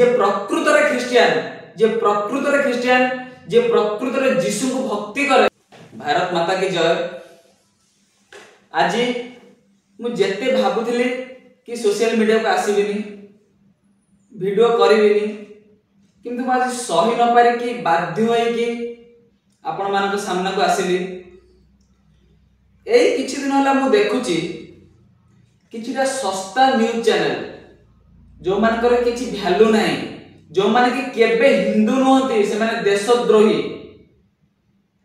ଯିଏ ପ୍ରକୃତରେ ଖ୍ରୀଷ୍ଟିଆନ, ଯିଏ ପ୍ରକୃତରେ ଖ୍ରୀଷ୍ଟିଆନ, ଯିଏ ପ୍ରକୃତରେ ଯୀଶୁଙ୍କୁ ଭକ୍ତି କରେ। ଭାରତ ମାତା କି ଜୟ। ଆଜି ମୁଁ ଯେତେ ଭାବୁଥିଲି କି ସୋସିଆଲ ମିଡ଼ିଆକୁ ଆସିବିନି, ଭିଡ଼ିଓ କରିବିନି, କିନ୍ତୁ ମୁଁ ଆଜି ସହି ନ ପାରିକି ବାଧ୍ୟ ହେଇକି ଆପଣମାନଙ୍କ ସାମ୍ନାକୁ ଆସିଲି। ଏଇ କିଛି ଦିନ ହେଲା ମୁଁ ଦେଖୁଛି କିଛିଟା ଶସ୍ତା ନ୍ୟୁଜ୍ ଚ୍ୟାନେଲ, ଯେଉଁମାନଙ୍କର କିଛି ଭ୍ୟାଲୁ ନାହିଁ, ଯେଉଁମାନେ କି କେବେ ହିନ୍ଦୁ ନୁହନ୍ତି, ସେମାନେ ଦେଶଦ୍ରୋହୀ,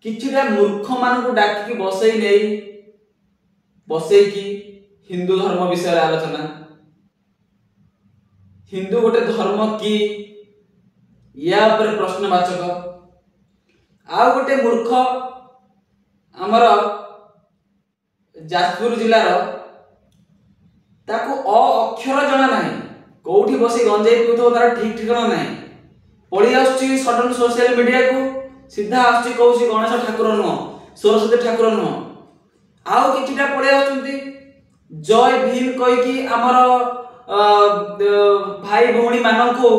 କିଛିଟା ମୂର୍ଖମାନଙ୍କୁ ଡାକିକି ବସେଇ ନେଇ ବସେଇକି ହିନ୍ଦୁ ଧର୍ମ ବିଷୟରେ ଆଲୋଚନା, ହିନ୍ଦୁ ଗୋଟେ ଧର୍ମ କି ୟା ଉପରେ ପ୍ରଶ୍ନବାଚକ। ଆଉ ଗୋଟେ ମୂର୍ଖ ଆମର ଯାଜପୁର ଜିଲ୍ଲାର, ତାକୁ ଅ ଅକ୍ଷର ଜଣା ନାହିଁ, କୋଉଠି ବସି ଗଞ୍ଜେଇ ପିଉଥିବ ତାର ଠିକ ଠିକଣା ନାହିଁ, ପଳେଇ ଆସୁଛି ସଡନ ସୋସିଆଲ ମିଡିଆକୁ, ସିଧା ଆସୁଛି କହୁଛି ଗଣେଶ ଠାକୁର ନୁହଁ, ସରସ୍ୱତୀ ଠାକୁର ନୁହଁ। ଆଉ କିଛିଟା ପଳେଇ ଆସୁଛନ୍ତି ଜୟ ଭୀମ କହିକି ଆମର ଭାଇ ଭଉଣୀ ମାନଙ୍କୁ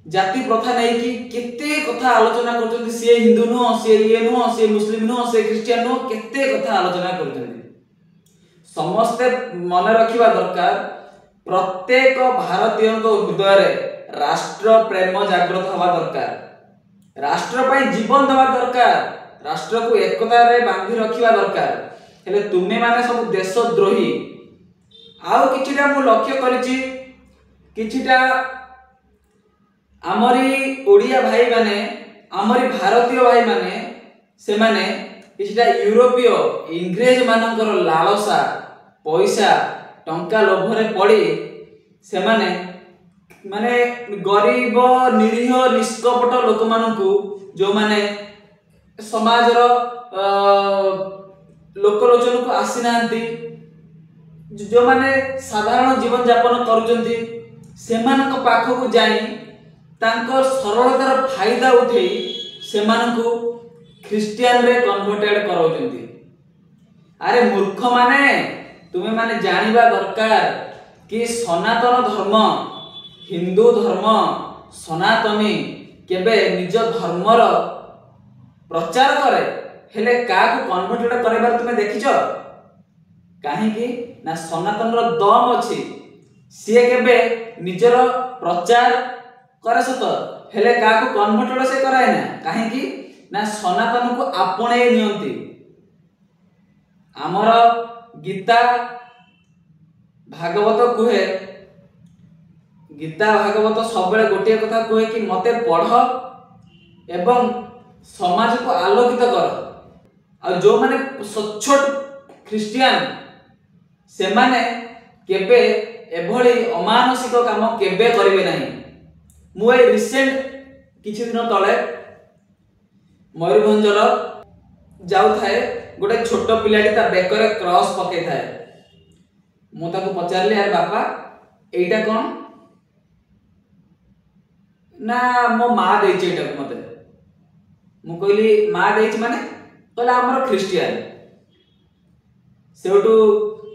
ଜାତି ପ୍ରଥା ନେଇକି କେତେ କଥା ଆଲୋଚନା କରୁଛନ୍ତି। ସିଏ ହିନ୍ଦୁ ନୁହଁ, ସିଏ ଇଏ ନୁହଁ, ସିଏ ମୁସଲିମ ନୁହଁ, ସିଏ ଖ୍ରୀଷ୍ଟିଆନ ନୁହଁ, କେତେ କଥା ଆଲୋଚନା କରୁଛନ୍ତି। ସମସ୍ତେ ମନେ ରଖିବା ଦରକାର, ପ୍ରତ୍ୟେକ ଭାରତୀୟଙ୍କ ହୃଦୟରେ ରାଷ୍ଟ୍ର ପ୍ରେମ ଜାଗ୍ରତ ହେବା ଦରକାର, ରାଷ୍ଟ୍ର ପାଇଁ ଜୀବନ ଦେବା ଦରକାର, ରାଷ୍ଟ୍ରକୁ ଏକତାରେ ବାନ୍ଧି ରଖିବା ଦରକାର। ହେଲେ ତୁମେମାନେ ସବୁ ଦେଶଦ୍ରୋହୀ। ଆଉ କିଛିଟା ମୁଁ ଲକ୍ଷ୍ୟ କରିଛି, କିଛିଟା ଆମରି ଓଡ଼ିଆ ଭାଇମାନେ, ଆମରି ଭାରତୀୟ ଭାଇମାନେ, ସେମାନେ କିଛିଟା ୟୁରୋପୀୟ ଇଂରେଜ ମାନଙ୍କର ଲାଳସା, ପଇସା, ଟଙ୍କା ଲୋଭରେ ପଡ଼ି ସେମାନେ ମାନେ ଗରିବ, ନିରୀହ, ନିଷ୍କପଟ ଲୋକମାନଙ୍କୁ, ଯେଉଁମାନେ ସମାଜର ଲୋକଲୋଚନକୁ ଆସିନାହାନ୍ତି, ଯେଉଁମାନେ ସାଧାରଣ ଜୀବନଯାପନ କରୁଛନ୍ତି, ସେମାନଙ୍କ ପାଖକୁ ଯାଇ ତାଙ୍କ ସରଳତାର ଫାଇଦା ଉଠେଇ ସେମାନଙ୍କୁ ଖ୍ରୀଷ୍ଟିଆନରେ କନଭର୍ଟେଡ କରାଉଛନ୍ତି। ଆରେ ମୂର୍ଖମାନେ, ତୁମେମାନେ ଜାଣିବା ଦରକାର କି ସନାତନ ଧର୍ମ, ହିନ୍ଦୁ ଧର୍ମ, ସନାତନୀ କେବେ ନିଜ ଧର୍ମର ପ୍ରଚାର କରେ, ହେଲେ କାହାକୁ କନଭର୍ଟେଡ କରାଇବାର ତୁମେ ଦେଖିଛ? କାହିଁକି ନା ସନାତନର ଦମ ଅଛି, ସିଏ କେବେ ନିଜର ପ୍ରଚାର କରେ ସତ, ହେଲେ କାହାକୁ କନଭର୍ଟେଡ ସେ କରାଏ ନା। କାହିଁକି ନା ସନାତନକୁ ଆପଣେଇ ନିଅନ୍ତି। ଆମର ଗୀତା ଭାଗବତ କୁହେ, ଗୀତା ଭାଗବତ ସବୁବେଳେ ଗୋଟିଏ କଥା କୁହେ କି ମତେ ପଢ ଏବଂ ସମାଜକୁ ଆଲୋକିତ କର। ଆଉ ଯେଉଁମାନେ ସଚ୍ଚୋଟ ଖ୍ରୀଷ୍ଟିଆନ, ସେମାନେ କେବେ ଏଭଳି ଅମାନସିକ କାମ କେବେ କରିବେ ନାହିଁ। ମୁଁ ଏଇ ରିସେଣ୍ଟ କିଛି ଦିନ ତଳେ ମୟୂରଭଞ୍ଜର ଯାଉଥାଏ, ଗୋଟେ ଛୋଟ ପିଲାଟି ତା ବେକରେ କ୍ରସ୍ ପକେଇଥାଏ। ମୁଁ ତାକୁ ପଚାରିଲି, ଆରେ ବାପା ଏଇଟା କ'ଣ? ନା ମୋ ମା ଦେଇଛି ଏଇଟାକୁ ମତେ। ମୁଁ କହିଲି ମା ଦେଇଛି ମାନେ? କହିଲା ଆମର ଖ୍ରୀଷ୍ଟିଆନ। ସେଇଠୁ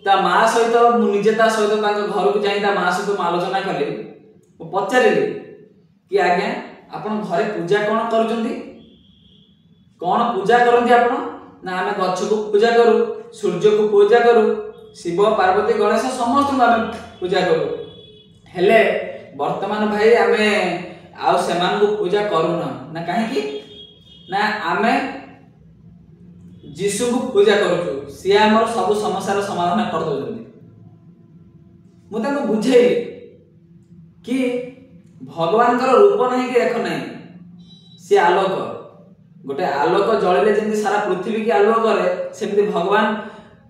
ତା ମା ସହିତ ମୁଁ ନିଜେ ତା ସହିତ ତାଙ୍କ ଘରକୁ ଯାଇ ତା ମା ସହିତ ମୁଁ ଆଲୋଚନା କଲି। ମୁଁ ପଚାରିଲି କି ଆଜ୍ଞା ଆପଣ ଘରେ ପୂଜା କ'ଣ କରୁଛନ୍ତି, କ'ଣ ପୂଜା କରନ୍ତି ଆପଣ? ନା ଆମେ ଗଛକୁ ପୂଜା କରୁ, ସୂର୍ଯ୍ୟକୁ ପୂଜା କରୁ, ଶିବ ପାର୍ବତୀ ଗଣେଶ ସମସ୍ତଙ୍କୁ ଆମେ ପୂଜା କରୁ, ହେଲେ ବର୍ତ୍ତମାନ ଭାଇ ଆମେ ଆଉ ସେମାନଙ୍କୁ ପୂଜା କରୁନାହୁଁ। ନା କାହିଁକି? ନା ଆମେ ଯୀଶୁଙ୍କୁ ପୂଜା କରୁଛୁ, ସିଏ ଆମର ସବୁ ସମସ୍ୟାର ସମାଧାନ କରିଦଉଛନ୍ତି। ମୁଁ ତାଙ୍କୁ ବୁଝେଇଲି କି ଭଗବାନଙ୍କର ରୂପ ନାହିଁ କି ରେଖ ନାହିଁ, ସିଏ ଆଲୋକ। ଗୋଟେ ଆଲୋକ ଜଳିଲେ ଯେମିତି ସାରା ପୃଥିବୀକି ଆଲୋକ କରେ, ସେମିତି ଭଗବାନ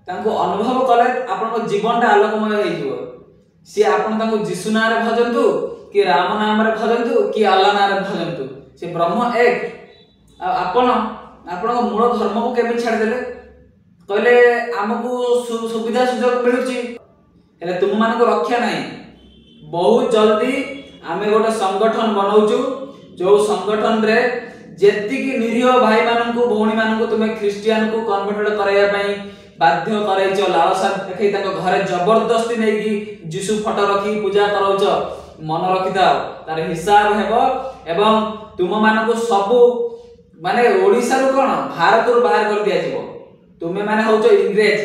ତାଙ୍କୁ ଅନୁଭବ କଲେ ଆପଣଙ୍କ ଜୀବନଟା ଆଲୋକମୟ ହେଇଯିବ। ସିଏ ଆପଣ ତାଙ୍କୁ ଯୀଶୁ ନାଁରେ ଭଜନ୍ତୁ କି ରାମ ନାମରେ ଭଜନ୍ତୁ କି ଆଲ୍ଲା ନାଁରେ ଭଜନ୍ତୁ, ସେ ବ୍ରହ୍ମ ଏକ। ଆଉ ଆପଣ ଆପଣଙ୍କ ମୂଳ ଧର୍ମକୁ କେମିତି ଛାଡ଼ିଦେଲେ? କହିଲେ ଆମକୁ ସୁବିଧା ସୁଯୋଗ ମିଳୁଛି, ହେଲେ ତୁମମାନଙ୍କୁ ରକ୍ଷା ନାହିଁ। ବହୁତ ଜଲ୍ଦି ଆମେ ଗୋଟେ ସଂଗଠନ ବନଉଛୁ, ଯୋଉ ସଂଗଠନରେ ଯେତିକି ନିରୀହ ଭାଇମାନଙ୍କୁ ଭଉଣୀମାନଙ୍କୁ ତୁମେ ଖ୍ରୀଷ୍ଟିଆନକୁ କନଭର୍ଟେଡ କରାଇବା ପାଇଁ ବାଧ୍ୟ କରାଇଛ, ଲାଳସା ଦେଖେଇ ତାଙ୍କ ଘରେ ଜବରଦସ୍ତି ନେଇକି ଯୀଶୁ ଫଟୋ ରଖିକି ପୂଜା କରାଉଛ, ମନ ରଖିଥାଅ, ତାର ହିସାବ ହେବ ଏବଂ ତୁମମାନଙ୍କୁ ସବୁ ମାନେ ଓଡ଼ିଶାରୁ କ'ଣ ଭାରତରୁ ବାହାର କରି ଦିଆଯିବ। ତୁମେ ମାନେ ହଉଛ ଇଂରେଜ,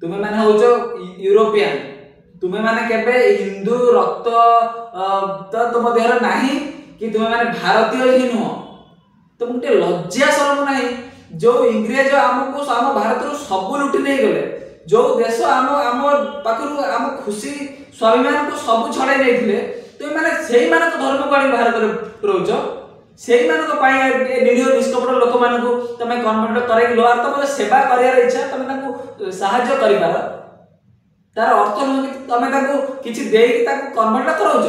ତୁମେ ମାନେ ହଉଛ ୟୁରୋପିଆନ, ତୁମେ ମାନେ କେବେ ହିନ୍ଦୁ ରକ୍ତ ତ ତୁମ ଦେହରେ ନାହିଁ କି ତୁମେ ମାନେ ଭାରତୀୟ ହିଁ ନୁହଁ। ତୁମକୁ ଟିକେ ଲଜ୍ଜା ସରମ ନାହିଁ? ଯୋଉ ଇଂରେଜ ଆମକୁ ଆମ ଭାରତରୁ ସବୁ ଲୁଟି ନେଇଗଲେ, ଯୋଉ ଦେଶ ଆମ ଆମ ପାଖରୁ ଆମ ଖୁସି ସ୍ୱାଭିମାନକୁ ସବୁ ଛଡ଼େଇ ନେଇଥିଲେ, ତୁମେ ମାନେ ସେଇମାନଙ୍କ ଧର୍ମକୁ ଆଣି ଭାରତରେ ରହୁଛ। ସେଇମାନଙ୍କ ପାଇଁ ନିରୀହ ନିଷ୍କପଟ ଲୋକମାନଙ୍କୁ ତମେ କନଭର୍ଟ କରାଇକି ଲୋ। ତମର ସେବା କରିବାର ଇଚ୍ଛା, ତମେ ତାଙ୍କୁ ସାହାଯ୍ୟ କରିପାର, ତାର ଅର୍ଥ ନୁହେଁ କି ତମେ ତାଙ୍କୁ କିଛି ଦେଇକି ତାକୁ କନଭର୍ଟ କରାଉଛ।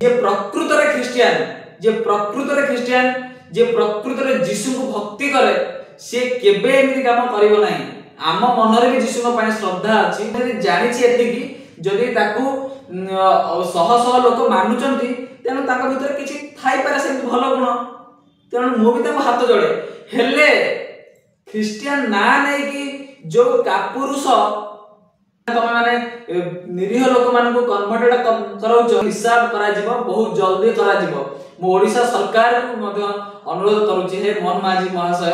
ଯିଏ ପ୍ରକୃତରେ ଖ୍ରୀଷ୍ଟିଆନ, ଯିଏ ପ୍ରକୃତରେ ଖ୍ରୀଷ୍ଟିଆନ, ଯିଏ ପ୍ରକୃତରେ ଯୀଶୁଙ୍କୁ ଭକ୍ତି କରେ, ସିଏ କେବେ ଏମିତି କାମ କରିବ ନାହିଁ। ଆମ ମନରେ ବି ଯୀଶୁଙ୍କ ପାଇଁ ଶ୍ରଦ୍ଧା ଅଛି। ଯଦି ଜାଣିଛି ଏତିକି, ଯଦି ତାକୁ ଶହ ଶହ ଲୋକ ମାନୁଛନ୍ତି, ତେଣୁ ତାଙ୍କ ଭିତରେ କିଛି ଥାଇପାରେ ସେମିତି ଭଲ ଗୁଣ, ତେଣୁ ମୁଁ ବି ତାଙ୍କୁ ହାତ ଯୋଡ଼େ। ହେଲେ ଖ୍ରୀଷ୍ଟିଆନ ନାଁ ନେଇକି ଯୋଉ କାପୁରୁଷ ତମେ ମାନେ ନିରୀହ ଲୋକମାନଙ୍କୁ କନଭର୍ଟେଡ କରାଉଛ, ହିସାବ କରାଯିବ, ବହୁତ ଜଲ୍ଦି କରାଯିବ। ମୁଁ ଓଡ଼ିଶା ସରକାରକୁ ମଧ୍ୟ ଅନୁରୋଧ କରୁଛି, ହେ ମୋହନ ମାଝୀ ମହାଶୟ,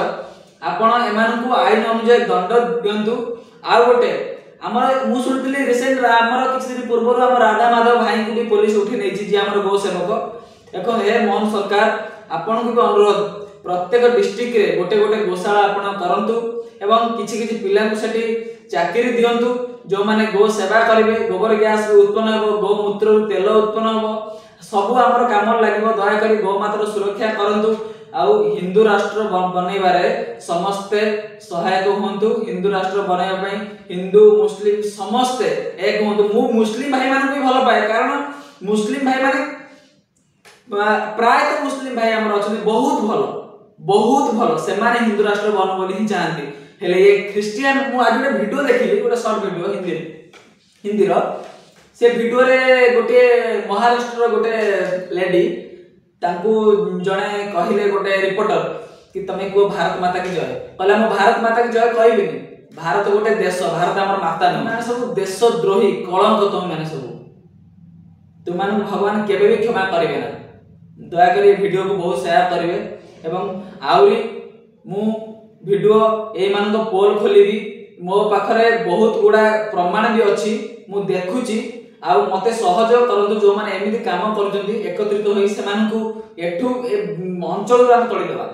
ଆପଣ ଏମାନଙ୍କୁ ଆଇନ ଅନୁଯାୟୀ ଦଣ୍ଡ ଦିଅନ୍ତୁ। ଆଉ ଗୋଟେ ଆମର ମୁଁ ଶୁଣିଥିଲି ରିସେଣ୍ଟ ଆମର କିଛି ଦିନ ପୂର୍ବରୁ ଆମ ରାଧା ମାଧବ ଭାଇଙ୍କୁ ବି ପୋଲିସ ଉଠେଇ ନେଇଛି, ଯିଏ ଆମର ଗୋ ସେବକ। ଦେଖ ହେ ମୋହନ ସରକାର, ଆପଣଙ୍କୁ ବି ଅନୁରୋଧ, ପ୍ରତ୍ୟେକ ଡିଷ୍ଟ୍ରିକ୍ଟରେ ଗୋଟେ ଗୋଟେ ଗୋଶାଳା ଆପଣ କରନ୍ତୁ ଏବଂ କିଛି କିଛି ପିଲାଙ୍କୁ ସେଠି ଚାକିରି ଦିଅନ୍ତୁ, ଯେଉଁମାନେ ଗୋ ସେବା କରିବେ। ଗୋବର ଗ୍ୟାସ ଉତ୍ପନ୍ନ ହେବ, ଗୋମୂତ୍ରରୁ ତେଲ ଉତ୍ପନ୍ନ ହେବ, ସବୁ ଆମର କାମରେ ଲାଗିବ। ଦୟାକରି ଗୋମାତାର ସୁରକ୍ଷା କରନ୍ତୁ ଆଉ ହିନ୍ଦୁ ରାଷ୍ଟ୍ର ବନେଇବାରେ ସମସ୍ତେ ସହାୟକ ହୁଅନ୍ତୁ। ହିନ୍ଦୁ ରାଷ୍ଟ୍ର ବନେଇବା ପାଇଁ ହିନ୍ଦୁ ମୁସଲିମ ସମସ୍ତେ ଏକ ହୁଅନ୍ତୁ। ମୁଁ ମୁସଲିମ ଭାଇମାନଙ୍କୁ ବି ଭଲ ପାଏ, କାରଣ ମୁସଲିମ ଭାଇମାନେ ପ୍ରାୟତଃ ମୁସଲିମ ଭାଇ ଆମର ଅଛନ୍ତି ବହୁତ ଭଲ, ବହୁତ ଭଲ। ସେମାନେ ହିନ୍ଦୁ ରାଷ୍ଟ୍ର ବନ ବୋଲି ହିଁ ଚାହାନ୍ତି। ହେଲେ ଏ ଖ୍ରୀଷ୍ଟିଆନ, ମୁଁ ଆଜି ଗୋଟେ ଭିଡିଓ ଦେଖିଲି, ଗୋଟେ ସର୍ଟ ଭିଡିଓ ହିନ୍ଦୀ ହିନ୍ଦୀର। ସେ ଭିଡିଓରେ ଗୋଟିଏ ମହାରାଷ୍ଟ୍ରର ଗୋଟେ ଲେଡି, ତାଙ୍କୁ ଜଣେ କହିଲେ ଗୋଟେ ରିପୋର୍ଟର କି ତମେ କୁହ ଭାରତ ମାତା କି ଜୟ। କହିଲା ମୁଁ ଭାରତ ମାତା କି ଜୟ କହିବିନି, ଭାରତ ଗୋଟେ ଦେଶ, ଭାରତ ଆମର ମାତା ନୁହେଁ। ମାନେ ସବୁ ଦେଶଦ୍ରୋହୀ, କଳଙ୍କ ତମେ ମାନେ ସବୁ, ତୁମମାନଙ୍କୁ ଭଗବାନ କେବେ ବି କ୍ଷମା କରିବେ ନା। ଦୟାକରି ଏ ଭିଡିଓକୁ ବହୁତ ସେୟାର କରିବେ ଏବଂ ଆହୁରି ମୁଁ ଭିଡିଓ ଏଇମାନଙ୍କ ପୋଲ୍ ଖୋଲିବି। ମୋ ପାଖରେ ବହୁତ ଗୁଡ଼ା ପ୍ରମାଣ ବି ଅଛି, ମୁଁ ଦେଖୁଛି। ଆଉ ମତେ ସହଯୋଗ କରନ୍ତୁ, ଯେଉଁମାନେ ଏମିତି କାମ କରୁଛନ୍ତି, ଏକତ୍ରିତ ହୋଇ ସେମାନଙ୍କୁ ଏଠୁ ଏ ଅଞ୍ଚଳରୁ ଆମେ ତଡ଼ିଦେବା।